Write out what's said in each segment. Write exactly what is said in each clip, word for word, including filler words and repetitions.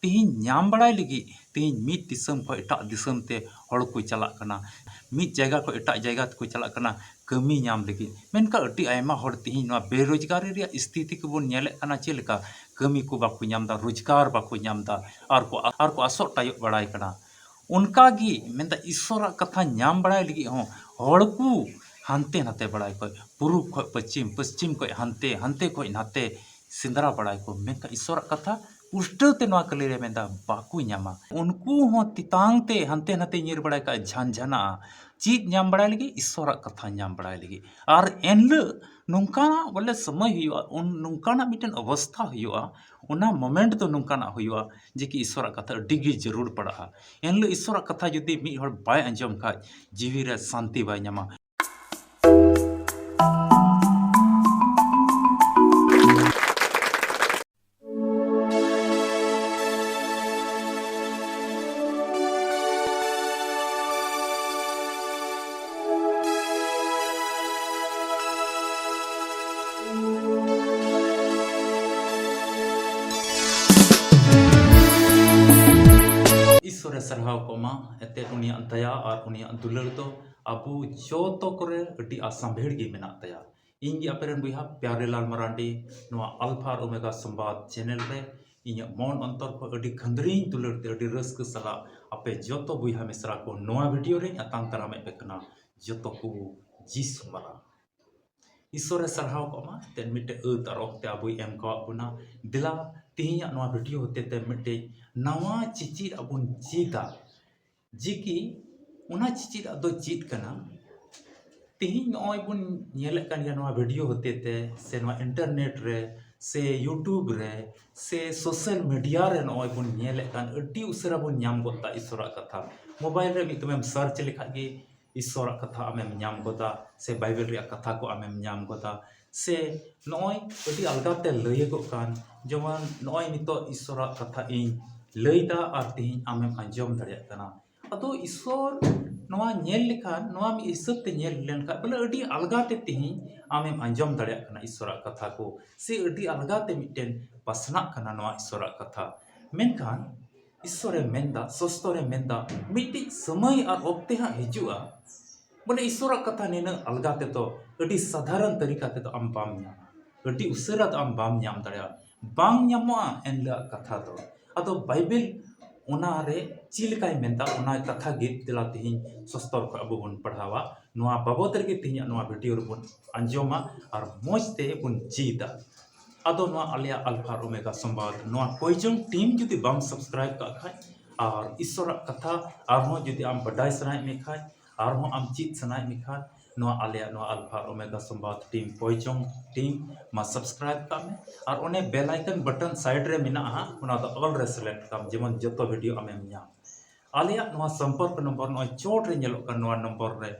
ᱛᱮᱦᱮᱧ ᱧᱟᱢ ᱵᱟᱲᱟᱭ ᱞᱟᱹᱜᱤᱫ ᱛᱮᱦᱮᱧ ᱢᱤᱫ ᱫᱤᱥᱚᱢ ᱠᱷᱚᱱ ᱮᱴᱟᱜ ᱫᱤᱥᱚᱢ ᱛᱮ ᱦᱚᱲ ᱠᱚ ᱪᱟᱞᱟᱜ ᱠᱟᱱᱟ, ᱢᱤᱫ ᱡᱟᱭᱜᱟ ᱠᱷᱚᱱ ᱮᱴᱟᱜ ᱡᱟᱭᱜᱟ ᱛᱮᱠᱚ ᱪᱟᱞᱟᱜ ᱠᱟᱱᱟ ᱠᱟᱹᱢᱤ ᱧᱟᱢ ᱞᱟᱹᱜᱤᱫ᱾ ᱢᱮᱱᱠᱷᱟᱱ ᱟᱹᱰᱤ ᱟᱭᱢᱟ ᱦᱚᱲ ᱛᱮᱦᱮᱧ ᱱᱚᱣᱟ ᱵᱮᱨᱳᱡᱽᱜᱟᱨᱤ ᱨᱮᱭᱟᱜ ᱥᱛᱷᱤᱛᱤ ᱠᱚᱵᱚᱱ ᱧᱮᱞᱮᱫ ᱠᱟᱱᱟ, ᱪᱮᱫ ᱞᱮᱠᱟ ᱠᱟᱹᱢᱤ ᱠᱚ ᱵᱟᱠᱚ ᱧᱟᱢ ᱮᱫᱟ, ᱨᱳᱡᱽᱜᱟᱨ ᱵᱟᱠᱚ ᱧᱟᱢ ᱮᱫᱟ, ᱟᱨ ᱠᱚ ᱟᱨ ᱠᱚ ᱟᱥᱚᱜ ᱴᱟᱭᱚᱜ ᱵᱟᱲᱟᱭ ᱠᱟᱱᱟ᱾ ᱚᱱᱠᱟ ᱜᱮ ᱢᱮᱱᱫᱟ ᱤᱥᱥᱚᱨᱟᱜ ᱠᱟᱛᱷᱟ ᱧᱟᱢ ᱵᱟᱲᱟᱭ ᱞᱟᱹᱜᱤᱫ ᱦᱚᱸ ᱦᱚᱲ ᱠᱚ ᱦᱟᱱᱛᱮ ᱱᱟᱛᱮ ᱵᱟᱲᱟᱭ ᱠᱚ, ᱯᱩᱨᱩᱵ ᱠᱷᱚᱱ ᱯᱚᱪᱷᱤᱢ, ᱯᱚᱪᱷᱤᱢ ᱠᱷᱚᱱ ᱦᱟᱱᱛᱮ, ᱦᱟᱱᱛᱮ ᱠᱷᱚᱱ ᱱᱟᱛᱮ ᱥᱮᱸᱫᱽᱨᱟ ᱵᱟᱲᱟᱭ ᱠᱚ᱾ ᱢᱮᱱᱠᱷᱟᱱ ᱤᱥᱥᱚᱨᱟᱜ ᱠᱟᱛᱷᱟ ᱯᱩᱥᱴᱟᱹᱣ ᱛᱮ ᱱᱚᱣᱟ ᱠᱟᱹᱞᱤ ᱨᱮ ᱢᱮᱱᱫᱟ ᱵᱟᱠᱚ ᱧᱟᱢᱟ᱾ ᱩᱱᱠᱩ ᱦᱚᱸ ᱛᱮᱛᱟᱝ ᱛᱮ ᱦᱟᱱᱛᱮ ᱱᱟᱛᱮ ᱧᱤᱨ ᱵᱟᱲᱟᱭ ᱠᱟᱜ ᱡᱷᱟᱱ ᱡᱷᱟᱱᱟᱜᱼᱟ, ᱪᱮᱫ ᱧᱟᱢ ᱵᱟᱲᱟᱭ ᱞᱟᱹᱜᱤᱫ? ᱤᱥᱥᱚᱨᱟᱜ ᱠᱟᱛᱷᱟ ᱧᱟᱢ ᱵᱟᱲᱟᱭ ᱞᱟᱹᱜᱤᱫ᱾ ᱟᱨ ᱮᱱᱦᱤᱞᱳᱜ ᱱᱚᱝᱠᱟᱱᱟᱜ ᱵᱚᱞᱮ ᱥᱚᱢᱚᱭ ᱦᱩᱭᱩᱜᱼᱟ, ᱩᱱ ᱱᱚᱝᱠᱟᱱᱟᱜ ᱢᱤᱫᱴᱮᱱ ᱚᱵᱚᱥᱛᱷᱟ ᱦᱩᱭᱩᱜᱼᱟ, ᱚᱱᱟ ᱢᱚᱢᱮᱱᱴ ᱫᱚ ᱱᱚᱝᱠᱟᱱᱟᱜ ᱦᱩᱭᱩᱜᱼᱟ ᱡᱮ ᱠᱤ ᱤᱥᱥᱚᱨᱟᱜ ᱠᱟᱛᱷᱟ ᱟᱹᱰᱤ ᱜᱮ ᱡᱟᱹᱨᱩᱲ ᱯᱟᱲᱟᱜᱼᱟ᱾ ᱮᱱᱦᱤᱞᱳᱜ ᱤᱥᱥᱚᱨᱟᱜ ᱠᱟᱛᱷᱟ ᱡᱩᱫᱤ ᱢᱤᱫ ᱦᱚᱲ ᱵᱟᱭ ᱟᱸᱡᱚᱢ ᱠᱷᱟᱡ ᱡᱤᱣᱤ ᱨᱮ ᱥᱟᱱᱛᱤ ᱵᱟᱭ ᱧᱟᱢᱟ᱾ ᱤᱥᱥᱚᱨᱮ ᱥᱟᱨᱦᱟᱣ ᱠᱚᱜ ᱢᱟ, ᱮᱱᱛᱮᱫ ᱩᱱᱤᱭᱟᱜ ᱫᱟᱭᱟ ᱟᱨ ᱩᱱᱤᱭᱟᱜ ᱫᱩᱞᱟᱹᱲ ᱫᱚ ᱟᱵᱚ ᱡᱚᱛᱚ ᱠᱚᱨᱮ ᱟᱹᱰᱤ ᱟᱥᱟᱢᱵᱷᱮᱲ ᱜᱮ ᱢᱮᱱᱟᱜ ᱛᱟᱭᱟ᱾ ᱤᱧ ᱜᱮ ᱟᱯᱮ ᱨᱮᱱ ᱵᱚᱭᱦᱟ ᱯᱭᱟᱨᱮᱞᱟᱞ ᱢᱟᱨᱟᱱᱰᱤ, ᱱᱚᱣᱟ ᱟᱞᱯᱷᱟ ᱟᱨ ᱳᱢᱮᱜᱟ ᱥᱚᱢᱵᱟᱫ ᱪᱮᱱᱮᱞ ᱨᱮ ᱤᱧᱟᱹᱜ ᱢᱚᱱ ᱚᱱᱛᱚᱨ ᱠᱷᱚᱱ ᱟᱹᱰᱤ ᱠᱷᱟᱹᱱᱫᱽᱨᱤᱧ ᱫᱩᱞᱟᱹᱲ ᱛᱮ ᱟᱹᱰᱤ ᱨᱟᱹᱥᱠᱟᱹ ᱥᱟᱞᱟᱜ ᱟᱯᱮ ᱡᱚᱛᱚ ᱵᱚᱭᱦᱟ ᱢᱤᱥᱨᱟ ᱠᱚ ᱱᱚᱣᱟ ᱵᱷᱤᱰᱤᱭᱳ ᱨᱮᱧ ᱟᱛᱟᱝ ᱫᱟᱨᱟᱢᱮᱫ ᱯᱮ ᱠᱟᱱᱟ᱾ ᱡᱚᱛᱚ ᱠᱚ ᱡᱤᱥᱩ ᱢᱟᱨᱟᱝ᱾ ᱤᱥᱥᱚᱨᱮ ᱥᱟᱨᱦᱟᱣ ᱠᱚᱜ ᱢᱟ, ᱮᱱᱛᱮᱫ ᱢᱤᱫᱴᱮᱡ ᱟᱹᱛ ᱟᱨ ᱚᱠᱛᱮ ᱟᱵᱚᱭ ᱮᱢ ᱠᱟᱣᱟᱫ ᱵᱚᱱᱟ᱾ ᱫᱮᱞᱟ ᱛᱮᱦᱮᱧᱟᱜ ᱱᱚᱣᱟ ᱵᱷᱤᱰᱤᱭᱳ ᱦᱚᱛᱮ ᱛᱮ ᱢᱤᱫᱴᱮᱡ ᱱᱟᱣᱟ ᱪᱮᱪᱮᱫ ᱟᱵᱚᱱ ᱪᱮᱫᱟ᱾ ᱡᱮ ᱠᱤ ᱚᱱᱟ ᱪᱮᱪᱮᱫ ᱟᱜ ᱫᱚ ᱪᱮᱫ ᱠᱟᱱᱟ? ᱛᱮᱦᱮᱧ ᱱᱚᱜᱼᱚᱭ ᱵᱚᱱ ᱧᱮᱞᱮᱫ ᱠᱟᱱ ᱜᱮᱭᱟ ᱱᱚᱣᱟ ᱵᱷᱤᱰᱤᱭᱳ ᱦᱚᱛᱮ ᱛᱮ, ᱥᱮ ᱱᱚᱣᱟ ᱤᱱᱴᱟᱨᱱᱮᱴ ᱨᱮ, ᱥᱮ ᱭᱩᱴᱩᱵᱽ ᱨᱮ, ᱥᱮ ᱥᱳᱥᱟᱞ ᱢᱤᱰᱤᱭᱟ ᱨᱮ ᱱᱚᱜᱼᱚᱭ ᱵᱚᱱ ᱧᱮᱞᱮᱫ ᱠᱟᱱ ᱟᱹᱰᱤ ᱩᱥᱟᱹᱨᱟ ᱵᱚᱱ ᱧᱟᱢ ᱜᱚᱫ ᱫᱟ ᱤᱥᱥᱚᱨᱟᱜ ᱠᱟᱛᱷᱟ᱾ ᱢᱳᱵᱟᱭᱤᱞ ᱨᱮ ᱢᱤᱫ ᱫᱚᱢᱮᱢ ᱥᱟᱨᱪ ᱞᱮᱠᱷᱟᱡ ᱜᱮ ᱤᱥᱥᱚᱨᱟᱜ ᱠᱟᱛᱷᱟ ᱟᱢᱮᱢ ᱧᱟᱢ ᱜᱚᱫᱟ, ᱥᱮ ᱵᱟᱭᱵᱮᱞ ᱨᱮᱭᱟᱜ ᱠᱟᱛᱷᱟ ᱠᱚ ᱟᱢᱮᱢ ᱧᱟᱢ ᱜᱚᱫᱟ, ᱥᱮ ᱱᱚᱜᱼᱚᱭ ᱟᱹᱰᱤ ᱟᱞᱜᱟ ᱛᱮ ᱞᱟᱹᱭᱟᱹᱜᱚᱜ ᱠᱟᱱ, ᱡᱮᱢᱚᱱ ᱱᱚᱜᱼᱚᱭ ᱱᱤᱛᱚᱜ ᱤᱥᱥᱚᱨᱟᱜ ᱠᱟᱛᱷᱟ ᱤᱧ ᱞᱟᱹᱭᱫᱟ ᱟᱨ ᱛᱮᱦᱮᱧ ᱟᱢᱮᱢ ᱟᱸᱡᱚᱢ ᱫᱟᱲᱮᱭᱟᱜ ᱠᱟᱱᱟ᱾ ᱟᱫᱚ ᱤᱥᱥᱚᱨ ᱱᱚᱣᱟ ᱧᱮᱞ ᱞᱮᱠᱷᱟᱱ, ᱱᱚᱣᱟ ᱢᱤᱫ ᱦᱤᱥᱟᱹᱵ ᱛᱮ ᱧᱮᱞ ᱞᱮᱱᱠᱷᱟᱱ ᱵᱚᱞᱮ ᱟᱹᱰᱤ ᱟᱞᱜᱟ ᱛᱮ ᱛᱮᱦᱮᱧ ᱟᱢᱮᱢ ᱟᱸᱡᱚᱢ ᱫᱟᱲᱮᱭᱟᱜ ᱠᱟᱱᱟ ᱤᱥᱥᱚᱨᱟᱜ ᱠᱟᱛᱷᱟ ᱠᱚ, ᱥᱮ ᱟᱹᱰᱤ ᱟᱞᱜᱟ ᱛᱮ ᱢᱤᱫᱴᱮᱱ ᱯᱟᱥᱱᱟᱜ ᱠᱟᱱᱟ ᱱᱚᱣᱟ ᱤᱥᱥᱚᱨᱟᱜ ᱠᱟᱛᱷᱟ᱾ ᱢᱮᱱᱠᱷᱟᱱ ᱤᱥᱥᱚᱨᱮ ᱢᱮᱱᱫᱟ, ᱥᱚᱥᱛᱚᱨᱮ ᱢᱮᱱᱫᱟ, ᱢᱤᱫᱴᱤᱡ ᱥᱚᱢᱚᱭ ᱟᱨ ᱚᱠᱛᱮ ᱦᱟᱸᱜ ᱦᱤᱡᱩᱜᱼᱟ, ᱵᱚᱞᱮ ᱤᱥᱥᱚᱨᱟᱜ ᱠᱟᱛᱷᱟ ᱱᱤᱱᱟᱹᱜ ᱟᱞᱜᱟ ᱛᱮᱫᱚ, ᱟᱹᱰᱤ ᱥᱟᱫᱷᱟᱨᱚᱱ ᱛᱟᱹᱨᱤᱠᱟ ᱛᱮᱫᱚ ᱟᱢ ᱵᱟᱢ ᱧᱟᱢᱟ, ᱟᱹᱰᱤ ᱩᱥᱟᱹᱨᱟ ᱫᱚ ᱟᱢ ᱵᱟᱢ ᱧᱟᱢ ᱫᱟᱲᱮᱭᱟᱜᱼᱟ, ᱵᱟᱝ ᱧᱟᱢᱚᱜᱼᱟ ᱮᱱᱦᱤᱞᱳᱜ ᱠᱟᱛᱷᱟ ᱫᱚ᱾ ᱟᱫᱚ ᱵᱟᱭᱵᱮᱞ ᱚᱱᱟᱨᱮ ᱪᱮᱫ ᱞᱮᱠᱟᱭ ᱢᱮᱱᱫᱟ, ᱚᱱᱟ ᱠᱟᱛᱷᱟ ᱜᱮ ᱫᱮᱞᱟ ᱛᱮᱦᱮᱧ ᱥᱚᱥᱛᱚᱨ ᱠᱷᱚᱱ ᱟᱵᱚ ᱵᱚᱱ ᱯᱟᱲᱦᱟᱣᱟ᱾ ᱱᱚᱣᱟ ᱵᱟᱵᱚᱫ ᱨᱮᱜᱮ ᱛᱮᱦᱮᱧᱟᱜ ᱱᱚᱣᱟ ᱵᱷᱤᱰᱤᱭᱳ ᱨᱮᱵᱚᱱ ᱟᱸᱡᱚᱢᱟ ᱟᱨ ᱢᱚᱡᱽ ᱛᱮ ᱵᱚᱱ ᱪᱮᱫᱟ᱾ ᱟᱫᱚ ᱱᱚᱣᱟ ᱟᱞᱮᱭᱟᱜ ᱟᱞᱯᱷᱟ ᱟᱨ ᱳᱢᱮᱜᱟ ᱥᱚᱢᱵᱟᱫ ᱱᱚᱣᱟ ᱠᱚᱭᱡᱚᱝ ᱴᱤᱢ ᱡᱩᱫᱤ ᱵᱟᱢ ᱥᱟᱵᱥᱠᱨᱟᱭᱤᱵ ᱠᱟᱜ ᱠᱷᱟᱡ, ᱟᱨ ᱤᱥᱥᱚᱨᱟᱜ ᱠᱟᱛᱷᱟ ᱟᱨᱦᱚᱸ ᱡᱩᱫᱤ ᱟᱢ ᱵᱟᱰᱟᱭ ᱥᱟᱱᱟᱭᱮᱫ ᱢᱮ ᱠᱷᱟᱡ, ᱟᱨᱦᱚᱸ ᱟᱢ ᱪᱮᱫ ᱥᱟᱱᱟᱭᱮᱫ ᱢᱮ ᱠᱷᱟᱡ, ᱱᱚᱣᱟ ᱟᱞᱮᱭᱟᱜ ᱱᱚᱣᱟ ᱟᱞᱯᱷᱟ ᱟᱨ ᱳᱢᱮᱜᱟ ᱥᱚᱢᱵᱟᱫ ᱴᱤᱢ, ᱠᱚᱭᱡᱚᱝ ᱴᱤᱢ ᱢᱟ ᱥᱟᱵᱥᱠᱨᱟᱭᱤᱵ ᱠᱟᱜ ᱢᱮ᱾ ᱟᱨ ᱚᱱᱮ ᱵᱮᱞ ᱟᱭᱠᱚᱱ ᱵᱟᱴᱚᱱ ᱥᱟᱭᱤᱰ ᱨᱮ ᱢᱮᱱᱟᱜᱼᱟ ᱦᱟᱸᱜ, ᱚᱱᱟ ᱫᱚ ᱚᱞ ᱨᱮ ᱥᱤᱞᱮᱠᱴ ᱠᱟᱜ ᱢᱮ, ᱡᱮᱢᱚᱱ ᱡᱚᱛᱚ ᱵᱷᱤᱰᱤᱭᱳ ᱟᱢᱮᱢ ᱧᱟᱢ᱾ ᱟᱞᱮᱭᱟᱜ ᱱᱚᱣᱟ ᱥᱚᱢᱯᱚᱨᱠ ᱱᱚᱢᱵᱚᱨ ᱱᱚᱜᱼᱚᱭ ᱪᱚᱴ ᱨᱮ ᱧᱮᱞᱚᱜ ᱠᱟᱱ ᱱᱚᱣᱟ ᱱᱚᱢᱵᱚᱨ ᱨᱮ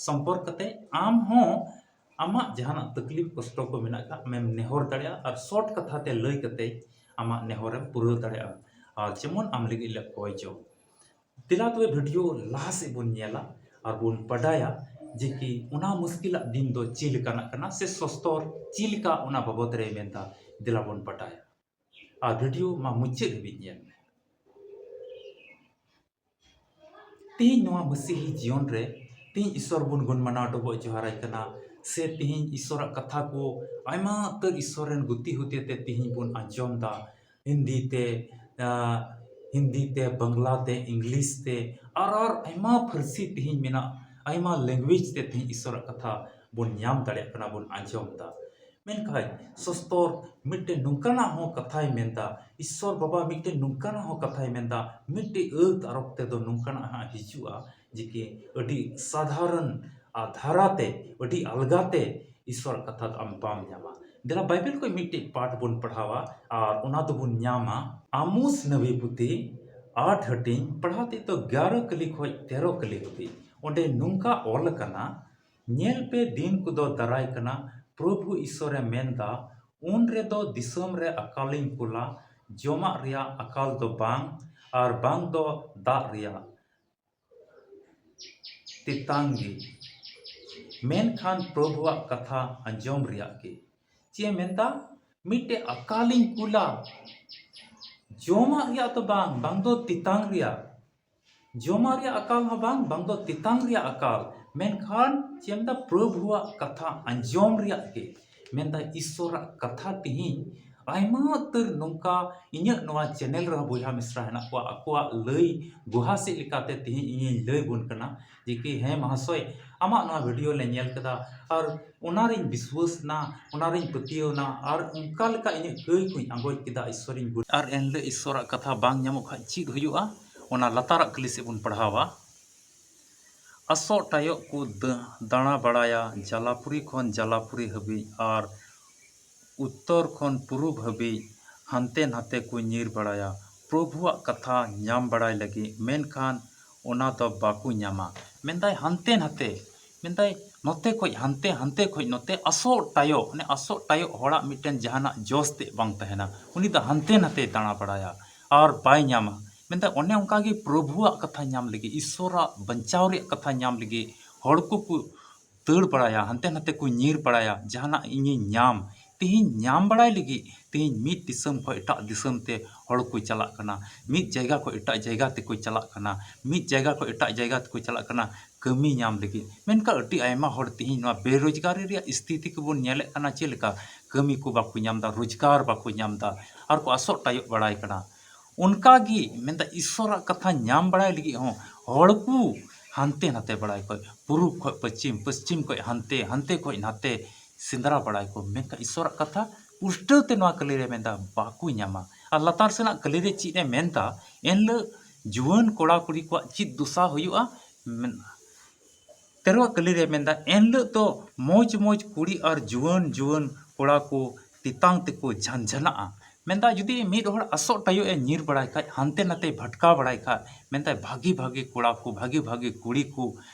ᱥᱚᱢᱯᱚᱨᱠ ᱠᱟᱛᱮ ᱟᱢ ᱦᱚᱸ ᱟᱢᱟᱜ ᱡᱟᱦᱟᱱᱟᱜ ᱛᱟᱠᱞᱤᱯ ᱠᱚᱥᱴᱚ ᱠᱚ ᱢᱮᱱᱟᱜ ᱠᱷᱟᱡ ᱟᱢᱮᱢ ᱱᱮᱦᱚᱨ ᱫᱟᱲᱮᱭᱟᱜᱼᱟ, ᱟᱨ ᱥᱚᱨᱴ ᱠᱟᱛᱷᱟ ᱛᱮ ᱞᱟᱹᱭ ᱠᱟᱛᱮ ᱟᱢᱟᱜ ᱱᱮᱦᱚᱨᱮᱢ ᱯᱩᱨᱟᱹᱣ ᱫᱟᱲᱮᱭᱟᱜᱼᱟ᱾ ᱟᱨ ᱡᱮᱢᱚᱱ ᱟᱢ ᱞᱟᱹᱜᱤᱫ ᱞᱮ ᱠᱚᱭ ᱡᱚᱝ᱾ ᱫᱮᱞᱟ ᱛᱚᱵᱮ ᱵᱷᱤᱰᱤᱭᱳ ᱞᱟᱦᱟ ᱥᱮᱫ ᱵᱚᱱ ᱧᱮᱞᱟ ᱟᱨ ᱵᱚᱱ ᱵᱟᱰᱟᱭᱟ ᱡᱮ ᱠᱤ ᱚᱱᱟ ᱢᱩᱥᱠᱤᱞᱟᱜ ᱫᱤᱱ ᱫᱚ ᱪᱮᱫ ᱞᱮᱠᱟᱱᱟᱜ ᱠᱟᱱᱟ, ᱥᱮ ᱥᱚᱥᱛᱚᱨ ᱪᱮᱫ ᱞᱮᱠᱟ ᱚᱱᱟ ᱵᱟᱵᱚᱫ ᱨᱮᱭ ᱢᱮᱱᱫᱟ᱾ ᱫᱮᱞᱟ ᱵᱚᱱ ᱵᱟᱰᱟᱭᱟ᱾ ᱟᱨ ᱵᱷᱤᱰᱤᱭᱳ ᱢᱟ ᱢᱩᱪᱟᱹᱫ ᱦᱟᱹᱵᱤᱡ ᱧᱮᱞ ᱢᱮ᱾ ᱛᱮᱦᱮᱧ ᱱᱚᱣᱟ ᱢᱟᱹᱥᱤᱦᱤ ᱡᱤᱭᱚᱱ ᱨᱮ ᱛᱮᱦᱮᱧ ᱤᱥᱥᱚᱨ ᱵᱚᱱ ᱜᱩᱱ ᱢᱟᱱᱟᱣ ᱰᱚᱵᱚᱜ ᱡᱚᱦᱟᱨᱟᱭ ᱠᱟᱱᱟ, ᱥᱮ ᱛᱮᱦᱮᱧ ᱤᱥᱥᱚᱨᱟᱜ ᱠᱟᱛᱷᱟ ᱠᱚ ᱟᱭᱢᱟ ᱩᱛᱟᱹᱨ ᱤᱥᱥᱚᱨ ᱨᱮᱱ ᱜᱩᱛᱤ ᱦᱚᱛᱮ ᱛᱮ ᱛᱮᱦᱮᱧ ᱵᱚᱱ ᱟᱸᱡᱚᱢ ᱫᱟ᱾ ᱦᱤᱱᱫᱤ ᱛᱮ, ᱟ, ᱦᱤᱱᱫᱤ ᱛᱮ, ᱵᱟᱝᱞᱟ ᱛᱮ, ᱤᱝᱞᱤᱥ ᱛᱮ, ᱟᱨ, ᱟᱨ ᱟᱭᱢᱟ ᱯᱷᱟᱹᱨᱥᱤ ᱛᱮᱦᱮᱧ ᱢᱮᱱᱟᱜ, ᱟᱭᱢᱟ ᱞᱮᱝᱜᱩᱭᱮᱡᱽ ᱛᱮ ᱛᱮᱦᱮᱧ ᱤᱥᱥᱚᱨᱟᱜ ᱠᱟᱛᱷᱟ ᱵᱚᱱ ᱧᱟᱢ ᱫᱟᱲᱮᱭᱟᱜ ᱠᱟᱱᱟ, ᱵᱚᱱ ᱟᱸᱡᱚᱢ ᱫᱟ᱾ ᱢᱮᱱᱠᱷᱟᱱ ᱥᱚᱥᱛᱚᱨ ᱢᱤᱫᱴᱮᱱ ᱱᱚᱝᱠᱟᱱᱟᱜ ᱦᱚᱸ ᱠᱟᱛᱷᱟᱭ ᱢᱮᱱᱫᱟ, ᱤᱥᱥᱚᱨ ᱵᱟᱵᱟ ᱢᱤᱫᱴᱮᱱ ᱱᱚᱝᱠᱟᱱᱟᱜ ᱦᱚᱸ ᱠᱟᱛᱷᱟᱭ ᱢᱮᱱᱫᱟ, ᱢᱤᱫᱴᱮᱱ ᱟᱹᱛ ᱟᱨᱚᱠ ᱛᱮᱫᱚ ᱱᱚᱝᱠᱟᱱᱟᱜ ᱦᱟᱸᱜ ᱦᱤᱡᱩᱜᱼᱟ, ᱡᱮ ᱠᱤ ᱟᱹᱰᱤ ᱥᱟᱫᱷᱟᱨᱚᱱ ᱟ ᱫᱷᱟᱨᱟᱛᱮ, ᱟᱹᱰᱤ ᱟᱞᱜᱟᱛᱮ ᱤᱥᱥᱚᱨᱟᱜ ᱠᱟᱛᱷᱟ ᱫᱚ ᱟᱢ ᱵᱟᱢ ᱧᱟᱢᱟ᱾ ᱫᱮᱞᱟ ᱵᱟᱭᱵᱮᱞ ᱠᱷᱚᱱ ᱢᱤᱫᱴᱮᱡ ᱯᱟᱴ ᱵᱚᱱ ᱯᱟᱲᱦᱟᱣᱟ ᱟᱨ ᱚᱱᱟ ᱫᱚᱵᱚᱱ ᱧᱟᱢᱟ ᱟᱢᱩᱥ ᱱᱟᱵᱤ ᱯᱩᱛᱷᱤ ᱟᱴ ᱦᱟᱹᱴᱤᱧ, ᱯᱟᱲᱦᱟᱣ ᱛᱮ ᱫᱚ ᱜᱭᱟᱨᱚ ᱠᱟᱹᱞᱤ ᱠᱷᱚᱱ ᱛᱮᱨᱚ ᱠᱟᱹᱞᱤ ᱦᱟᱹᱵᱤᱡ᱾ ᱚᱸᱰᱮ ᱱᱚᱝᱠᱟ ᱚᱞ ᱟᱠᱟᱱᱟ, ᱧᱮᱞ ᱯᱮ, ᱫᱤᱱ ᱠᱚᱫᱚ ᱫᱟᱨᱟᱭ ᱠᱟᱱᱟ, ᱯᱨᱚᱵᱷᱩ ᱤᱥᱥᱚᱨᱮ ᱢᱮᱱᱫᱟ, ᱩᱱ ᱨᱮᱫᱚ ᱫᱤᱥᱚᱢ ᱨᱮ ᱟᱠᱟᱞᱤᱧ ᱠᱩᱞᱟ, ᱡᱚᱢᱟᱜ ᱨᱮᱭᱟᱜ ᱟᱠᱟᱞ ᱫᱚ ᱵᱟᱝ, ᱟᱨ ᱵᱟᱝ ᱫᱚ ᱫᱟᱜ ᱨᱮᱭᱟᱜ ᱛᱮᱛᱟᱝ ᱜᱮ, ᱢᱮᱱᱠᱷᱟᱱ ᱯᱨᱚᱵᱷᱩᱣᱟᱜ ᱠᱟᱛᱷᱟ ᱟᱸᱡᱚᱢ ᱨᱮᱭᱟᱜ ᱜᱮ᱾ ᱪᱮᱫ ᱮ ᱢᱮᱱᱫᱟ? ᱢᱤᱫᱴᱮᱡ ᱟᱠᱟᱞᱤᱧ ᱠᱩᱞᱟ, ᱡᱚᱢᱟᱜ ᱨᱮᱭᱟᱜ ᱫᱚ ᱵᱟᱝ, ᱵᱟᱝ ᱫᱚ ᱛᱮᱛᱟᱝ ᱨᱮᱭᱟᱜ᱾ ᱡᱚᱢᱟᱜ ᱨᱮᱭᱟᱜ ᱟᱠᱟᱞ ᱦᱚᱸ ᱵᱟᱝ, ᱵᱟᱝ ᱫᱚ ᱛᱮᱛᱟᱝ ᱨᱮᱭᱟᱜ ᱟᱠᱟᱞ᱾ ᱢᱮᱱᱠᱷᱟᱱ ᱪᱮᱫ ᱮᱢ ᱢᱮᱱᱫᱟ? ᱯᱨᱚᱵᱷᱩᱣᱟᱜ ᱠᱟᱛᱷᱟ ᱟᱸᱡᱚᱢ ᱨᱮᱭᱟᱜ ᱜᱮ᱾ ᱢᱮᱱᱫᱟ ᱤᱥᱥᱚᱨᱟᱜ ᱠᱟᱛᱷᱟ ᱛᱮᱦᱮᱧ ᱟᱭᱢᱟ ᱩᱛᱟᱹᱨ ᱱᱚᱝᱠᱟ ᱤᱧᱟᱹᱜ ᱱᱚᱣᱟ ᱪᱮᱱᱮᱞ ᱨᱮᱦᱚᱸ ᱵᱚᱭᱦᱟ ᱢᱤᱥᱨᱟ ᱦᱮᱱᱟᱜ ᱠᱚᱣᱟ, ᱟᱠᱚᱣᱟᱜ ᱞᱟᱹᱭ ᱜᱩᱦᱟᱥᱮᱫ ᱞᱮᱠᱟᱛᱮ ᱛᱮᱦᱮᱧ ᱤᱧᱤᱧ ᱞᱟᱹᱭ ᱵᱚᱱ ᱠᱟᱱᱟ ᱡᱮ ᱠᱤ ᱦᱮᱸ ᱢᱟᱦᱟᱥᱚᱭ, ᱟᱢᱟᱜ ᱱᱚᱣᱟ ᱵᱷᱤᱰᱤᱭᱳ ᱞᱮ ᱧᱮᱞ ᱠᱮᱫᱟ ᱟᱨ ᱚᱱᱟᱨᱤᱧ ᱵᱤᱥᱣᱟᱹᱥ ᱮᱱᱟ, ᱚᱱᱟᱨᱤᱧ ᱯᱟᱹᱛᱭᱟᱹᱣ ᱮᱱᱟ ᱟᱨ ᱚᱱᱠᱟ ᱞᱮᱠᱟ ᱤᱧᱟᱹᱜ ᱠᱟᱹᱭ ᱠᱚᱧ ᱟᱸᱜᱚᱪ ᱠᱮᱫᱟ ᱤᱥᱥᱚᱨᱤᱧ ᱜᱩᱱ᱾ ᱟᱨ ᱮᱱᱦᱤᱞᱳᱜ ᱤᱥᱥᱚᱨᱟᱜ ᱠᱟᱛᱷᱟ ᱵᱟᱝ ᱧᱟᱢᱚᱜ ᱠᱷᱟᱱ ᱪᱮᱫ ᱦᱩᱭᱩᱜᱼᱟ? ᱚᱱᱟ ᱞᱟᱛᱟᱨᱟᱜ ᱠᱞᱤᱯ ᱥᱮᱫ ᱵᱚᱱ ᱯᱟᱲᱦᱟᱣᱟ᱾ ᱟᱥᱚᱜ ᱴᱟᱭᱚᱜ ᱠᱚ ᱫᱟᱹ- ᱫᱟᱬᱟ ᱵᱟᱲᱟᱭᱟ, ᱡᱟᱞᱟᱯᱩᱨᱤ ᱠᱷᱚᱱ ᱡᱟᱞᱟᱯᱩᱨᱤ ᱦᱟᱹᱵᱤᱡ ᱟᱨ ᱩᱛᱛᱚᱨ ᱠᱷᱚᱱ ᱯᱩᱨᱩᱵ ᱦᱟᱹᱵᱤᱡ ᱦᱟᱱᱛᱮ ᱱᱟᱛᱮ ᱠᱚ ᱧᱤᱨ ᱵᱟᱲᱟᱭᱟ ᱯᱨᱚᱵᱷᱩᱣᱟᱜ ᱠᱟᱛᱷᱟ ᱧᱟᱢ ᱵᱟᱲᱟᱭ ᱞᱟᱹᱜᱤᱫ, ᱢᱮᱱᱠᱷᱟᱱ ᱚᱱᱟ ᱫᱚ ᱵᱟᱠᱚ ᱧᱟᱢᱟ᱾ ᱢᱮᱱᱫᱟᱭ ᱦᱟᱱᱛᱮ ᱱᱟᱛᱮ, ᱢᱮᱱᱫᱟᱭ ᱱᱚᱛᱮ ᱠᱷᱚᱡ ᱦᱟᱱᱛᱮ, ᱦᱟᱱᱛᱮ ᱠᱷᱚᱡ ᱱᱚᱛᱮ᱾ ᱟᱥᱚᱜ ᱴᱟᱭᱚᱜ, ᱚᱱᱮ ᱟᱥᱚᱜ ᱴᱟᱭᱚᱜ ᱦᱚᱲᱟᱜ ᱢᱤᱫᱴᱮᱱ ᱡᱟᱦᱟᱱᱟᱜ ᱡᱚᱥ ᱛᱮ ᱵᱟᱝ ᱛᱟᱦᱮᱱᱟ, ᱩᱱᱤ ᱫᱚ ᱦᱟᱱᱛᱮ ᱱᱟᱛᱮᱭ ᱫᱟᱬᱟ ᱵᱟᱲᱟᱭᱟ ᱟᱨ ᱵᱟᱭ ᱧᱟᱢᱟ᱾ ᱢᱮᱱᱫᱟᱭ ᱚᱱᱮ ᱚᱱᱠᱟᱜᱮ ᱯᱨᱚᱵᱷᱩᱣᱟᱜ ᱠᱟᱛᱷᱟ ᱧᱟᱢ ᱞᱟᱹᱜᱤᱫ, ᱤᱥᱥᱚᱨᱟᱜ ᱵᱟᱧᱪᱟᱣ ᱨᱮᱭᱟᱜ ᱠᱟᱛᱷᱟ ᱧᱟᱢ ᱞᱟᱹᱜᱤᱫ ᱦᱚᱲ ᱠᱚᱠᱚ ᱫᱟᱹᱲ ᱵᱟᱲᱟᱭᱟ, ᱦᱟᱱᱛᱮ ᱱᱟᱛᱮ ᱠᱚ ᱧᱤᱨ ᱵᱟᱲᱟᱭᱟ, ᱡᱟᱦᱟᱱᱟᱜ ᱤᱧᱤᱧ ᱧᱟᱢ, ᱛᱮᱦᱮᱧ ᱧᱟᱢ ᱵᱟᱲᱟᱭ ᱞᱟᱹᱜᱤᱫ ᱛᱮᱦᱮᱧ ᱢᱤᱫ ᱫᱤᱥᱚᱢ ᱠᱷᱚᱱ ᱮᱴᱟᱜ ᱫᱤᱥᱚᱢ ᱛᱮ ᱦᱚᱲ ᱠᱚ ᱪᱟᱞᱟᱜ ᱠᱟᱱᱟ, ᱢᱤᱫ ᱡᱟᱭᱜᱟ ᱠᱷᱚᱱ ᱮᱴᱟᱜ ᱡᱟᱭᱜᱟ ᱛᱮᱠᱚ ᱪᱟᱞᱟᱜ ᱠᱟᱱᱟ, ᱢᱤᱫ ᱡᱟᱭᱜᱟ ᱠᱷᱚᱱ ᱮᱴᱟᱜ ᱡᱟᱭᱜᱟ ᱛᱮᱠᱚ ᱪᱟᱞᱟᱜ ᱠᱟᱱᱟ ᱠᱟᱹᱢᱤ ᱧᱟᱢ ᱞᱟᱹᱜᱤᱫ᱾ ᱢᱮᱱᱠᱷᱟᱱ ᱟᱹᱰᱤ ᱟᱭᱢᱟ ᱦᱚᱲ ᱛᱮᱦᱮᱧ ᱱᱚᱣᱟ ᱵᱮᱨᱳᱡᱽᱜᱟᱨᱤ ᱨᱮᱭᱟᱜ ᱥᱛᱷᱤᱛᱤ ᱠᱚᱵᱚᱱ ᱧᱮᱞᱮᱫ ᱠᱟᱱᱟ, ᱪᱮᱫ ᱞᱮᱠᱟ ᱠᱟᱹᱢᱤ ᱠᱚ ᱵᱟᱠᱚ ᱧᱟᱢ ᱮᱫᱟ, ᱨᱳᱡᱽᱜᱟᱨ ᱵᱟᱠᱚ ᱧᱟᱢ ᱮᱫᱟ ᱟᱨ ᱠᱚ ᱟᱥᱚᱜ ᱴᱟᱭᱚᱜ ᱵᱟᱲᱟᱭ ᱠᱟᱱᱟ᱾ ᱚᱱᱠᱟᱜᱮ ᱢᱮᱱᱫᱟ ᱤᱥᱥᱚᱨᱟᱜ ᱠᱟᱛᱷᱟ ᱧᱟᱢ ᱵᱟᱲᱟᱭ ᱞᱟᱹᱜᱤᱫ ᱦᱚᱸ ᱦᱚᱲ ᱠᱚ ᱦᱟᱱᱛᱮ ᱱᱟᱛᱮ ᱵᱟᱲᱟᱭ ᱠᱷᱚᱡ, ᱯᱩᱨᱩᱵ ᱠᱷᱚᱡ ᱯᱚᱪᱷᱤᱢ, ᱯᱚᱪᱷᱤᱢ ᱠᱷᱚᱡ ᱦᱟᱱᱛᱮ, ᱦᱟᱱᱛᱮ ᱠᱷᱚᱡ ᱱᱟᱛᱮ ᱥᱮᱸᱫᱽᱨᱟ ᱵᱟᱲᱟᱭ ᱠᱚ᱾ ᱢᱮᱱᱠᱷᱟᱱ ᱤᱥᱥᱚᱨᱟᱜ ᱠᱟᱛᱷᱟ ᱯᱩᱥᱴᱟᱹᱣ ᱛᱮ ᱱᱚᱣᱟ ᱠᱟᱹᱞᱤ ᱨᱮ ᱢᱮᱱᱫᱟ ᱵᱟᱠᱚ ᱧᱟᱢᱟ᱾ ᱟᱨ ᱞᱟᱛᱟᱨ ᱥᱮᱱᱟᱜ ᱠᱟᱹᱞᱤ ᱨᱮ ᱪᱮᱫ ᱮ ᱢᱮᱱᱫᱟ? ᱮᱱᱦᱤᱞᱳᱜ ᱡᱩᱣᱟᱹᱱ ᱠᱚᱲᱟ ᱠᱩᱲᱤ ᱠᱚᱣᱟᱜ ᱪᱮᱫ ᱫᱚᱥᱟ ᱦᱩᱭᱩᱜᱼᱟ? ᱢᱮᱱ- ᱛᱮᱨᱚᱣᱟᱜ ᱠᱟᱹᱞᱤ ᱨᱮ ᱢᱮᱱᱫᱟ, ᱮᱱᱦᱤᱞᱳᱜ ᱫᱚ ᱢᱚᱡᱽ ᱢᱚᱡᱽ ᱠᱩᱲᱤ ᱟᱨ ᱡᱩᱣᱟᱹᱱ ᱡᱩᱣᱟᱹᱱ ᱠᱚᱲᱟ ᱠᱚ ᱛᱮᱛᱟᱝ ᱛᱮᱠᱚ ᱡᱷᱟᱱᱡᱷᱟᱱᱟᱜᱼᱟ᱾ ᱢᱮᱱᱫᱟ ᱡᱩᱫᱤ ᱢᱤᱫ ᱦᱚᱲ ᱟᱥᱚᱜ ᱴᱟᱭᱚᱜ ᱮ ᱧᱤᱨ ᱵᱟᱲᱟᱭ ᱠᱷᱟᱡ, ᱦᱟᱱᱛᱮ ᱱᱟᱛᱮ ᱵᱷᱟᱴᱠᱟᱣ ᱵᱟᱲᱟᱭ ᱠᱷᱟᱡ, ᱢᱮᱱᱫᱟᱭ ᱵᱷᱟᱜᱤ ᱵᱷᱟᱜᱤ ᱠᱚᱲᱟ ᱠᱚ, ᱵᱷᱟᱜᱤ ᱵᱷᱟᱜᱤ ᱠᱩᱲᱤ ᱠᱚ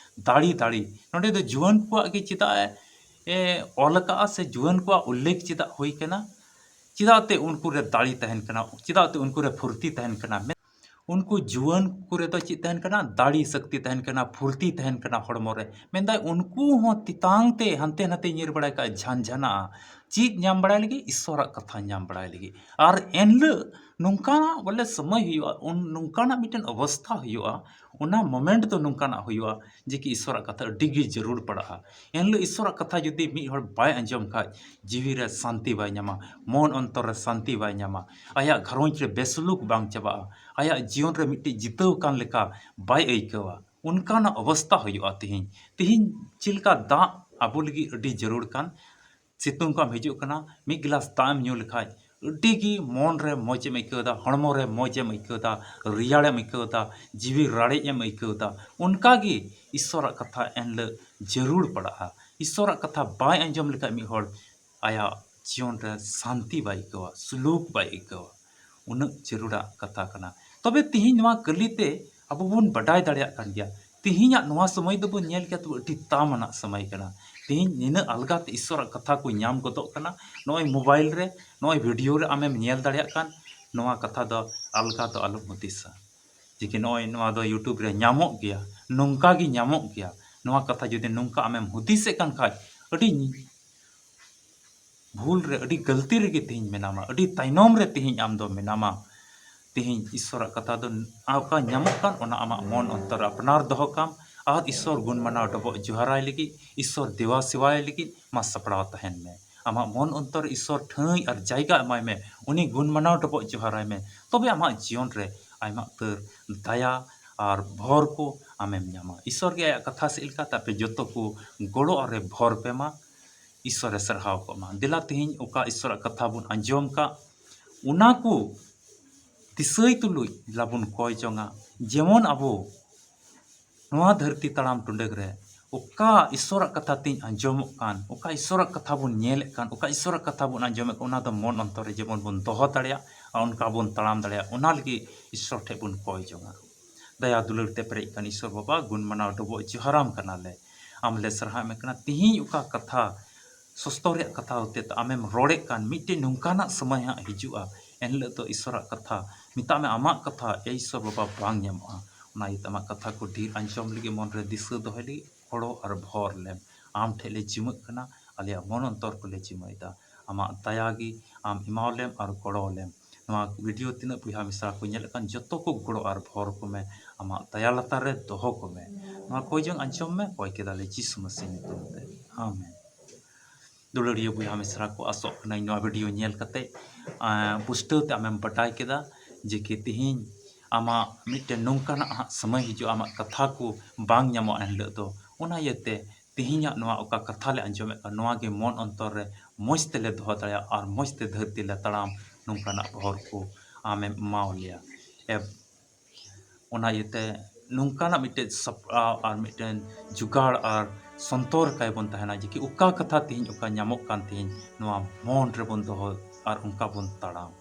ᱫᱟᱲᱮ ᱫᱟᱲᱮ᱾ ᱱᱚᱸᱰᱮ ᱫᱚ ᱡᱩᱣᱟᱹᱱ ᱠᱚᱣᱟᱜ ᱜᱮ ᱪᱮᱫᱟᱜ ᱮ, ᱮ ᱚᱞ ᱟᱠᱟᱜᱼᱟ ᱥᱮ ᱡᱩᱣᱟᱹᱱ ᱠᱚᱣᱟᱜ ᱩᱞᱞᱮᱠᱷ ᱪᱮᱫᱟᱜ ᱦᱩᱭ ᱠᱟᱱᱟ? ᱪᱮᱫᱟᱜ ᱛᱮ ᱩᱱᱠᱩ ᱨᱮ ᱫᱟᱲᱮ ᱛᱟᱦᱮᱱ ᱠᱟᱱᱟ? ᱪᱮᱫᱟᱜ ᱛᱮ ᱩᱱᱠᱩ ᱨᱮ ᱯᱷᱩᱨᱛᱤ ᱛᱟᱦᱮᱱ ᱠᱟᱱᱟ? ᱩᱱᱠᱩ ᱡᱩᱣᱟᱹᱱ ᱠᱚᱨᱮ ᱫᱚ ᱪᱮᱫ ᱛᱟᱦᱮᱱ ᱠᱟᱱᱟ? ᱫᱟᱲᱮ ᱥᱚᱠᱛᱤ ᱛᱟᱦᱮᱱ ᱠᱟᱱᱟ, ᱯᱷᱩᱨᱛᱤ ᱛᱟᱦᱮᱱ ᱠᱟᱱᱟ ᱦᱚᱲᱢᱚ ᱨᱮ᱾ ᱢᱮᱱᱫᱟᱭ ᱩᱱᱠᱩ ᱦᱚᱸ ᱛᱮᱛᱟᱝ ᱛᱮ ᱦᱟᱱᱛᱮ ᱱᱟᱛᱮ ᱧᱤᱨ ᱵᱟᱲᱟᱭ ᱠᱷᱟᱡ ᱡᱷᱟᱱ ᱡᱷᱟᱱᱟᱜᱼᱟ, ᱪᱮᱫ ᱧᱟᱢ ᱵᱟᱲᱟᱭ ᱞᱟᱹᱜᱤᱫ? ᱤᱥᱥᱚᱨᱟᱜ ᱠᱟᱛᱷᱟ ᱧᱟᱢ ᱵᱟᱲᱟᱭ ᱞᱟᱹᱜᱤᱫ᱾ ᱟᱨ ᱮᱱᱦᱤᱞᱳᱜ ᱱᱚᱝᱠᱟᱱᱟᱜ ᱵᱚᱞᱮ ᱥᱚᱢᱚᱭ ᱦᱩᱭᱩᱜᱼᱟ, ᱩᱱ ᱱᱚᱝᱠᱟᱱᱟᱜ ᱢᱤᱫᱴᱮᱱ ᱚᱵᱚᱥᱛᱷᱟ ᱦᱩᱭᱩᱜᱼᱟ, ᱚᱱᱟ ᱢᱚᱢᱮᱱᱴ ᱫᱚ ᱱᱚᱝᱠᱟᱱᱟᱜ ᱦᱩᱭᱩᱜᱼᱟ ᱡᱮ ᱠᱤ ᱤᱥᱥᱚᱨᱟᱜ ᱠᱟᱛᱷᱟ ᱟᱹᱰᱤ ᱜᱮ ᱡᱟᱹᱨᱩᱲ ᱯᱟᱲᱟᱜᱼᱟ᱾ ᱮᱱᱦᱤᱞᱳᱜ ᱤᱥᱥᱚᱨᱟᱜ ᱠᱟᱛᱷᱟ ᱡᱩᱫᱤ ᱢᱤᱫ ᱦᱚᱲ ᱵᱟᱭ ᱟᱸᱡᱚᱢ ᱠᱷᱟᱡ, ᱡᱤᱣᱤ ᱨᱮ ᱥᱟᱱᱛᱤ ᱵᱟᱭ ᱧᱟᱢᱟ, ᱢᱚᱱ ᱚᱱᱛᱚᱨ ᱨᱮ ᱥᱟᱱᱛᱤ ᱵᱟᱭ ᱧᱟᱢᱟ, ᱟᱭᱟᱜ ᱜᱷᱟᱨᱚᱸᱡᱽ ᱨᱮ ᱵᱮᱥᱩᱞᱩᱠ ᱵᱟᱝ ᱪᱟᱵᱟᱜᱼᱟ, ᱟᱭᱟᱜ ᱡᱤᱭᱚᱱ ᱨᱮ ᱢᱤᱫᱴᱤᱡ ᱡᱤᱛᱟᱹᱣ ᱠᱟᱱ ᱞᱮᱠᱟ ᱵᱟᱭ ᱟᱹᱭᱠᱟᱹᱣᱟ᱾ ᱚᱱᱠᱟᱱᱟᱜ ᱚᱵᱚᱥᱛᱷᱟ ᱦᱩᱭᱩᱜᱼᱟ ᱛᱤᱦᱤᱧ᱾ ᱛᱤᱦᱤᱧ ᱪᱮᱫ ᱞᱮᱠᱟ ᱫᱟᱜ ᱟᱵᱚ ᱞᱟᱹᱜᱤᱫ ᱟᱹᱰᱤ ᱡᱟᱹᱨᱩᱲ ᱠᱟᱱ, ᱥᱤᱛᱩᱝ ᱠᱷᱚᱱ ᱦᱤᱡᱩᱜ ᱠᱟᱱᱟ, ᱢᱤᱫ ᱜᱤᱞᱟᱥ ᱫᱟᱜ ᱮᱢ ᱧᱩ ᱞᱮᱠᱷᱟᱡ ᱟᱹᱰᱤ ᱜᱮ ᱢᱚᱱ ᱨᱮ ᱢᱚᱡᱽ ᱮᱢ ᱟᱹᱭᱠᱟᱹᱣ ᱮᱫᱟ, ᱦᱚᱲᱢᱚ ᱨᱮ ᱢᱚᱡᱽ ᱮᱢ ᱟᱹᱭᱠᱟᱹᱣ ᱮᱫᱟ, ᱨᱮᱭᱟᱲ ᱮᱢ ᱟᱹᱭᱠᱟᱹᱣ ᱮᱫᱟ, ᱡᱤᱣᱤ ᱨᱟᱲᱮᱡ ᱮᱢ ᱟᱹᱭᱠᱟᱹᱣ ᱮᱫᱟ᱾ ᱚᱱᱠᱟ ᱜᱮ ᱤᱥᱥᱚᱨᱟᱜ ᱠᱟᱛᱷᱟ ᱮᱱᱦᱤᱞᱳᱜ ᱡᱟᱹᱨᱩᱲ ᱯᱟᱲᱟᱜᱼᱟ᱾ ᱤᱥᱥᱚᱨᱟᱜ ᱠᱟᱛᱷᱟ ᱵᱟᱭ ᱟᱸᱡᱚᱢ ᱞᱮᱠᱷᱟᱡ ᱢᱤᱫ ᱦᱚᱲ ᱟᱭᱟᱜ ᱡᱤᱭᱚᱱ ᱨᱮ ᱥᱟᱱᱛᱤ ᱵᱟᱭ ᱟᱹᱭᱠᱟᱹᱣᱟ, ᱥᱩᱞᱩᱠ ᱵᱟᱭ ᱟᱹᱭᱠᱟᱹᱣᱟ᱾ ᱩᱱᱟᱹᱜ ᱡᱟᱹᱨᱩᱲᱟᱜ ᱠᱟᱛᱷᱟ ᱠᱟᱱᱟ᱾ ᱛᱚᱵᱮ ᱛᱤᱦᱤᱧ ᱱᱚᱣᱟ ᱠᱟᱹᱞᱤ ᱛᱮ ᱟᱵᱚ ᱵᱚᱱ ᱵᱟᱰᱟᱭ ᱫᱟᱲᱮᱭᱟᱜ ᱠᱟᱱ ᱜᱮᱭᱟ᱾ ᱛᱤᱦᱤᱧᱟᱜ ᱱᱚᱣᱟ ᱥᱚᱢᱚᱭ ᱫᱚᱵᱚᱱ ᱧᱮᱞ ᱠᱮᱫᱟ, ᱛᱚᱵᱮ ᱟᱹᱰᱤ ᱫᱟᱢ ᱟᱱᱟᱜ ᱥᱚᱢᱚᱭ ᱠᱟᱱᱟ᱾ ᱛᱤᱦᱤᱧ ᱱᱤᱱᱟᱹᱜ ᱟᱞᱜᱟ ᱛᱮ ᱤᱥᱥᱚᱨᱟᱜ ᱠᱟᱛᱷᱟ ᱠᱚ ᱧᱟᱢ ᱜᱚᱫᱚᱜ ᱠᱟᱱᱟ᱾ ᱱᱚᱜᱼᱚᱭ ᱢᱳᱵᱟᱭᱤᱞ ᱨᱮ, ᱱᱚᱜᱼᱚᱭ ᱵᱷᱤᱰᱤᱭᱳ ᱨᱮ ᱟᱢᱮᱢ ᱧᱮᱞ ᱫᱟᱲᱮᱭᱟᱜ ᱠᱟᱱ, ᱱᱚᱣᱟ ᱠᱟᱛᱷᱟ ᱫᱚ ᱟᱞᱜᱟ ᱫᱚ ᱟᱞᱚᱢ ᱦᱩᱫᱤᱥᱟ᱾ ᱡᱮ ᱠᱤ ᱱᱚᱜᱼᱚᱭ ᱱᱚᱣᱟ ᱫᱚ ᱭᱩᱴᱩᱵᱽ ᱨᱮ ᱧᱟᱢᱚᱜ ᱜᱮᱭᱟ, ᱱᱚᱝᱠᱟ ᱜᱮ ᱧᱟᱢᱚᱜ ᱜᱮᱭᱟ᱾ ᱱᱚᱣᱟ ᱠᱟᱛᱷᱟ ᱡᱩᱫᱤ ᱱᱚᱝᱠᱟ ᱟᱢᱮᱢ ᱦᱩᱫᱤᱥᱮᱫ ᱠᱟᱱ ᱠᱷᱟᱡ, ᱟᱹᱰᱤ ᱵᱷᱩᱞ ᱨᱮ, ᱟᱹᱰᱤ ᱜᱟᱹᱞᱛᱤ ᱨᱮᱜᱮ ᱛᱤᱦᱤᱧ ᱢᱮᱱᱟᱢᱟ, ᱟᱹᱰᱤ ᱛᱟᱭᱱᱚᱢ ᱨᱮ ᱛᱤᱦᱤᱧ ᱟᱢ ᱫᱚ ᱢᱮᱱᱟᱢᱟ᱾ ᱛᱤᱦᱤᱧ ᱤᱥᱥᱚᱨᱟᱜ ᱠᱟᱛᱷᱟ ᱫᱚ ᱚᱠᱟ ᱧᱟᱢᱚᱜ ᱠᱟᱱ, ᱚᱱᱟ ᱟᱢᱟᱜ ᱢᱚᱱ ᱚᱱᱛᱚᱨ ᱨᱮ ᱟᱯᱱᱟᱨ ᱫᱚᱦᱚ ᱠᱟᱢ ᱟᱨ ᱤᱥᱥᱚᱨ ᱜᱩᱱ ᱢᱟᱱᱟᱣ ᱰᱚᱵᱚᱜ ᱡᱚᱦᱟᱨᱟᱭ ᱞᱟᱹᱜᱤᱫ, ᱤᱥᱥᱚᱨ ᱫᱮᱣᱟ ᱥᱮᱣᱟᱭ ᱞᱟᱹᱜᱤᱫ ᱢᱟ ᱥᱟᱯᱲᱟᱣ ᱛᱟᱦᱮᱱ ᱢᱮ᱾ ᱟᱢᱟᱜ ᱢᱚᱱ ᱚᱱᱛᱚᱨ ᱤᱥᱥᱚᱨ ᱴᱷᱟᱹᱭ ᱟᱨ ᱡᱟᱭᱜᱟ ᱮᱢᱟᱭ ᱢᱮ, ᱩᱱᱤ ᱜᱩᱱ ᱢᱟᱱᱟᱣ ᱰᱚᱵᱚᱜ ᱡᱚᱦᱟᱨᱟᱭ ᱢᱮ, ᱛᱚᱵᱮ ᱟᱢᱟᱜ ᱡᱤᱭᱚᱱ ᱨᱮ ᱟᱭᱢᱟ ᱩᱛᱟᱹᱨ ᱫᱟᱭᱟ ᱟᱨ ᱵᱷᱚᱨ ᱠᱚ ᱟᱢᱮᱢ ᱧᱟᱢᱟ᱾ ᱤᱥᱥᱚᱨ ᱜᱮ ᱟᱭᱟᱜ ᱠᱟᱛᱷᱟ ᱥᱮᱫ ᱞᱮᱠᱟᱛᱮ ᱟᱯᱮ ᱡᱚᱛᱚ ᱠᱚ ᱜᱚᱲᱚ ᱟᱨᱮ ᱵᱷᱚᱨ ᱯᱮ ᱢᱟ᱾ ᱤᱥᱥᱚᱨᱮ ᱥᱟᱨᱦᱟᱣ ᱠᱚᱜ ᱢᱟ᱾ ᱫᱮᱞᱟ ᱛᱮᱦᱮᱧ ᱚᱠᱟ ᱤᱥᱥᱚᱨᱟᱜ ᱠᱟᱛᱷᱟ ᱵᱚᱱ ᱟᱸᱡᱚᱢ ᱠᱟᱜ, ᱚᱱᱟ ᱠᱚ ᱫᱤᱥᱟᱹᱭ ᱛᱩᱞᱩᱡ ᱫᱮᱞᱟ ᱵᱚᱱ ᱠᱚᱭ ᱡᱚᱝᱟ, ᱡᱮᱢᱚᱱ ᱟᱵᱚ ᱱᱚᱣᱟ ᱫᱷᱟᱹᱨᱛᱤ ᱛᱟᱲᱟᱢ ᱴᱩᱰᱟᱹᱜ ᱨᱮ ᱚᱠᱟ ᱤᱥᱥᱚᱨᱟᱜ ᱠᱟᱛᱷᱟ ᱛᱤᱧ ᱟᱸᱡᱚᱢᱚᱜ ᱠᱟᱱ, ᱚᱠᱟ ᱤᱥᱥᱚᱨᱟᱜ ᱠᱟᱛᱷᱟ ᱵᱚᱱ ᱧᱮᱞᱮᱫ ᱠᱟᱱ, ᱚᱠᱟ ᱤᱥᱥᱚᱨᱟᱜ ᱠᱟᱛᱷᱟ ᱵᱚᱱ ᱟᱸᱡᱚᱢᱮᱫ ᱠᱟᱱ, ᱚᱱᱟ ᱫᱚ ᱢᱚᱱ ᱚᱱᱛᱚᱨ ᱨᱮ ᱡᱮᱢᱚᱱ ᱵᱚᱱ ᱫᱚᱦᱚ ᱫᱟᱲᱮᱭᱟᱜ ᱟᱨ ᱚᱱᱠᱟ ᱵᱚᱱ ᱛᱟᱲᱟᱢ ᱫᱟᱲᱮᱭᱟᱜ, ᱚᱱᱟ ᱞᱟᱹᱜᱤᱫ ᱤᱥᱥᱚᱨ ᱴᱷᱮᱱ ᱵᱚᱱ ᱠᱚᱭ ᱡᱚᱝᱟ᱾ ᱫᱟᱭᱟ ᱫᱩᱞᱟᱹᱲ ᱛᱮ ᱯᱮᱨᱮᱡ ᱠᱟᱱ ᱤᱥᱥᱚᱨ ᱵᱟᱵᱟ, ᱜᱩᱱ ᱢᱟᱱᱟᱣ ᱰᱚᱵᱚᱜ ᱡᱚᱦᱟᱨᱟᱢ ᱠᱟᱱᱟᱞᱮ, ᱟᱢ ᱞᱮ ᱥᱟᱨᱦᱟᱣ ᱮᱢ ᱠᱟᱱᱟ᱾ ᱛᱤᱦᱤᱧ ᱚᱠᱟ ᱠᱟᱛᱷᱟ ᱥᱚᱥᱛᱚ ᱨᱮᱭᱟᱜ ᱠᱟᱛᱷᱟ ᱦᱚᱛᱮ ᱛᱮ ᱟᱢᱮᱢ ᱨᱚᱲᱮᱫ ᱠᱟᱱ, ᱢᱤᱫᱴᱮᱱ ᱱᱚᱝᱠᱟᱱᱟᱜ ᱥᱚᱢᱚᱭ ᱦᱟᱸᱜ ᱦᱤᱡᱩᱜᱼᱟ, ᱮᱱᱦᱤᱞᱳᱜ ᱫᱚ ᱤᱥᱥᱚᱨᱟᱜ ᱠᱟᱛᱷᱟ, ᱢᱮᱛᱟᱜ ᱢᱮ ᱟᱢᱟᱜ ᱠᱟᱛᱷᱟ, ᱮ ᱤᱥᱥᱚᱨ ᱵᱟᱵᱟ, ᱵᱟᱝ ᱧᱟᱢᱚᱜᱼᱟ᱾ ᱚᱱᱟ ᱤᱭᱟᱹᱛᱮ ᱟᱢᱟᱜ ᱠᱟᱛᱷᱟ ᱠᱚ ᱰᱷᱮᱨ ᱟᱸᱡᱚᱢ ᱞᱟᱹᱜᱤᱫ, ᱢᱚᱱ ᱨᱮ ᱫᱤᱥᱟᱹ ᱫᱚᱦᱚᱭ ᱞᱟᱹᱜᱤᱫ ᱜᱚᱲᱚ ᱟᱨ ᱵᱷᱚᱨ ᱞᱮᱢ᱾ ᱟᱢ ᱴᱷᱮᱱ ᱞᱮ ᱡᱤᱢᱟᱹᱜ ᱠᱟᱱᱟ᱾ ᱟᱞᱮᱭᱟᱜ ᱢᱚᱱ ᱚᱱᱛᱚᱨ ᱠᱚᱞᱮ ᱪᱤᱢᱟᱹᱭᱮᱫᱟ᱾ ᱟᱢᱟᱜ ᱫᱟᱭᱟ ᱜᱮ ᱟᱢ ᱮᱢᱟᱣᱟᱞᱮᱢ ᱟᱨ ᱜᱚᱲᱚᱣᱟᱞᱮᱢ᱾ ᱱᱚᱣᱟ ᱵᱷᱤᱰᱤᱭᱳ ᱛᱤᱱᱟᱹᱜ ᱵᱚᱭᱦᱟ ᱢᱤᱥᱨᱟ ᱠᱚ ᱧᱮᱞᱮᱫ ᱠᱟᱱ, ᱡᱚᱛᱚ ᱠᱚ ᱜᱚᱲᱚ ᱟᱨ ᱵᱷᱚᱨ ᱠᱚᱢᱮ, ᱟᱢᱟᱜ ᱫᱟᱭᱟ ᱞᱟᱛᱟᱨ ᱨᱮ ᱫᱚᱦᱚ ᱠᱚᱢᱮ᱾ ᱱᱚᱣᱟ ᱠᱚᱭ ᱡᱚᱝ ᱟᱸᱡᱚᱢ ᱢᱮ, ᱠᱚᱭ ᱠᱮᱫᱟᱞᱮ ᱡᱤᱥᱩ ᱢᱟᱹᱥᱤ ᱧᱩᱛᱩᱢ ᱛᱮ, ᱟᱢᱮᱱ᱾ ᱫᱩᱞᱟᱹᱲᱤᱭᱟᱹ ᱵᱚᱭᱦᱟ ᱢᱤᱥᱨᱟ ᱠᱚ, ᱟᱥᱚᱜ ᱠᱟᱹᱱᱟᱹᱧ ᱱᱚᱣᱟ ᱵᱷᱤᱰᱤᱭᱳ ᱧᱮᱞ ᱠᱟᱛᱮ, ᱟᱸ, ᱯᱩᱥᱴᱟᱹᱣ ᱛᱮ ᱟᱢᱮᱢ ᱵᱟᱰᱟᱭ ᱠᱮᱫᱟ ᱡᱮ ᱠᱤ ᱛᱤᱦᱤᱧ ᱟᱢᱟᱜ ᱢᱤᱫᱴᱮᱱ ᱱᱚᱝᱠᱟᱱᱟᱜ ᱦᱟᱸᱜ ᱥᱚᱢᱚᱭ ᱦᱤᱡᱩᱜᱼᱟ, ᱟᱢᱟᱜ ᱠᱟᱛᱷᱟ ᱠᱚ ᱵᱟᱝ ᱧᱟᱢᱚᱜᱼᱟ ᱮᱱᱦᱤᱞᱳᱜ ᱫᱚ᱾ ᱚᱱᱟ ᱤᱭᱟᱹᱛᱮ ᱛᱤᱦᱤᱧᱟᱜ ᱱᱚᱣᱟ ᱚᱠᱟ ᱠᱟᱛᱷᱟ ᱞᱮ ᱟᱸᱡᱚᱢᱮᱫ ᱠᱟᱱ, ᱱᱚᱣᱟ ᱜᱮ ᱢᱚᱱ ᱚᱱᱛᱚᱨ ᱨᱮ ᱢᱚᱡᱽ ᱛᱮᱞᱮ ᱫᱚᱦᱚ ᱫᱟᱲᱮᱭᱟᱜᱼᱟ ᱟᱨ ᱢᱚᱡᱽ ᱛᱮ ᱫᱷᱟᱹᱨᱛᱤ ᱞᱮ ᱛᱟᱲᱟᱢ, ᱱᱚᱝᱠᱟᱱᱟᱜ ᱵᱷᱚᱨ ᱠᱚ ᱟᱢᱮᱢ ᱮᱢᱟᱣ ᱞᱮᱭᱟ᱾ ᱮ, ᱚᱱᱟ ᱤᱭᱟᱹᱛᱮ ᱱᱚᱝᱠᱟᱱᱟᱜ ᱢᱤᱫᱴᱮᱱ ᱥᱟᱯᱲᱟᱣ ᱟᱨ ᱢᱤᱫᱴᱮᱱ ᱡᱩᱜᱟᱲ ᱟᱨ ᱥᱚᱱᱛᱚᱨ ᱠᱟᱭ ᱵᱚᱱ ᱛᱟᱦᱮᱱᱟ ᱡᱮ ᱠᱤ ᱚᱠᱟ ᱠᱟᱛᱷᱟ ᱛᱤᱦᱤᱧ ᱚᱠᱟ ᱧᱟᱢᱚᱜ ᱠᱟᱱ ᱛᱤᱦᱤᱧ, ᱱᱚᱣᱟ ᱢᱚᱱ ᱨᱮᱵᱚᱱ ᱫᱚᱦᱚ ᱟᱨ ᱚᱱᱠᱟ ᱵᱚᱱ ᱛᱟᱲᱟᱢ᱾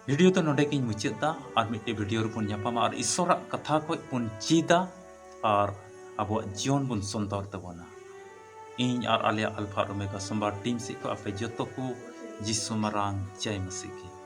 ᱵᱷᱤᱰᱤᱭᱳ ᱫᱚ ᱱᱚᱰᱮ ᱜᱤᱧ ᱢᱩᱪᱟᱹᱫ ᱫᱟ᱾ ᱟᱨ ᱢᱤᱫᱴᱮᱡ ᱵᱷᱤᱰᱤᱭᱳ ᱨᱮᱵᱚᱱ ᱧᱟᱯᱟᱢᱟ ᱟᱨ ᱤᱥᱚᱨᱟᱜ ᱠᱟᱛᱷᱟ ᱠᱷᱚᱡ ᱵᱚᱱ ᱪᱮᱫᱟ ᱟᱨ ᱟᱵᱚᱣᱟᱜ ᱡᱤᱭᱚᱱ ᱵᱚᱱ ᱥᱚᱱᱛᱚᱨ ᱛᱟᱵᱚᱱᱟ᱾ ᱤᱧ ᱟᱨ ᱟᱞᱮᱭᱟᱜ ᱟᱞᱯᱷᱟ ᱟᱨ ᱳᱢᱮᱜᱟ ᱥᱳᱢᱵᱟᱨ ᱴᱤᱢ ᱥᱮᱫ ᱠᱷᱚᱱ ᱟᱯᱮ ᱡᱚᱛᱚ ᱠᱚ ᱡᱤᱥᱩ ᱢᱟᱨᱟᱝ ᱡᱟᱭ ᱢᱟᱹᱥᱤ ᱠᱤ᱾